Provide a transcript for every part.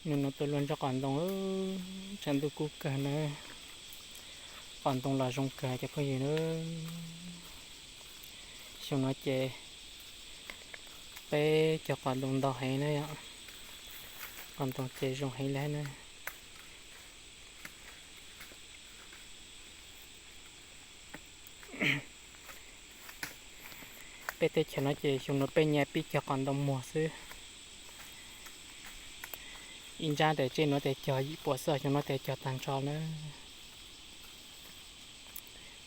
Hnub no tuaj luaj ntsob qos ntoo, tshav ntuj kub kawg na, qos ntoo los zoo kawg cov phooj ywg na. Xyoo no ces peb cog qos ntoo ntau heev na yom, qos ntoo ces zoo heev li na. Peb teb chaws no ces xyoo no peb nyias pib cog qos ntoo muag xwb. Ib ntsab tes tsij no tes cog yim puas xwb, xyoo no tes cog tag nrho na.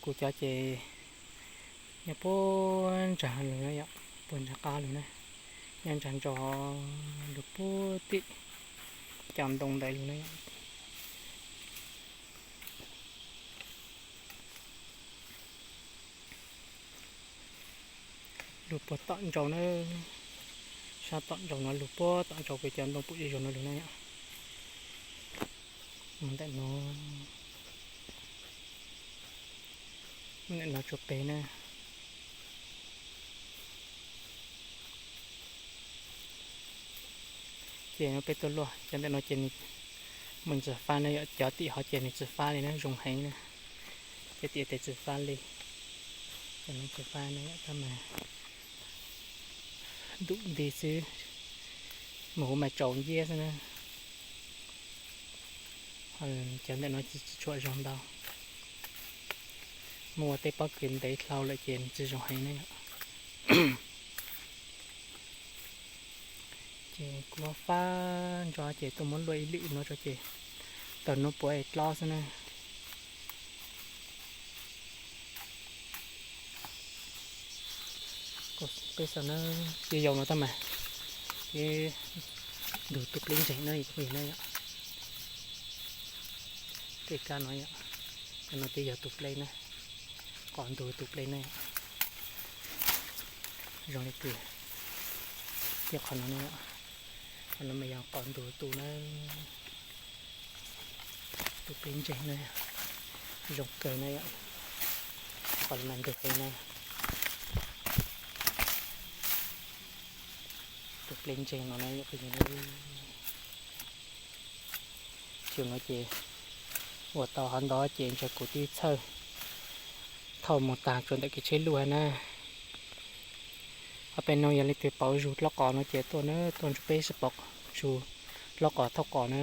Kuv cov ces nyob puag ntsag lug na yom, puag ntsag qab lug na, nyob ntsag ntso lug puag tim cov ntoo ntawd lug na yom. Lug puag tom ntsaum na, sab tom ntsaum no lug puag tom ntsaum pem cov ntoo pum zej zos no lug na yom. Mus ntawm no, mus ntawm no tsuas pem na. Ces no peb tuaj luaj cov ntawm no ces nws mus tsis fab na yom, cov tim hov ces nws tsis fab li na, zoo heev na. Cov tim tes tsis fab li, cov no tsis fab na yom, tab mas dub nti xwb, mus huv mas tsaus nciab xwb na. Cov ntawm no tsis tshua zoo ntau, muaj ua tej pob kws ntev dhau lawm ces nws tsis zoo heev na yom. Ces kuv fab ntso ces tuaj muab luaj ib lwm no tso ces tawm hnub puav es dlob xwb na. Peb xav na, ces yau no tab mas, ces ntug tus pleb ntseeg na yom, phooj ywg na yom. Tej kab no yom, no twb yog tus pleb na, qos ntug tus pleb na yom. Zoo li kws, ces qhov no na, qhov no mas yog qos ntug tus na, tus pleb ntseeg na, zoo kawg na yom. Qhov no mas ntug heev na, tus pleb ntseeg no na yom, phooj ywg na. Xyoo no ces ua tau hov ntau ces ntshe kuv twb txhawj thauj mus tag tsuas ntawm kev tsheb luj hab na. Ob peb hnub yog leej twg paub zug dlob qos no ces tuaj na, tuaj nrog peb sib paub zug dlob qos thauj qos na.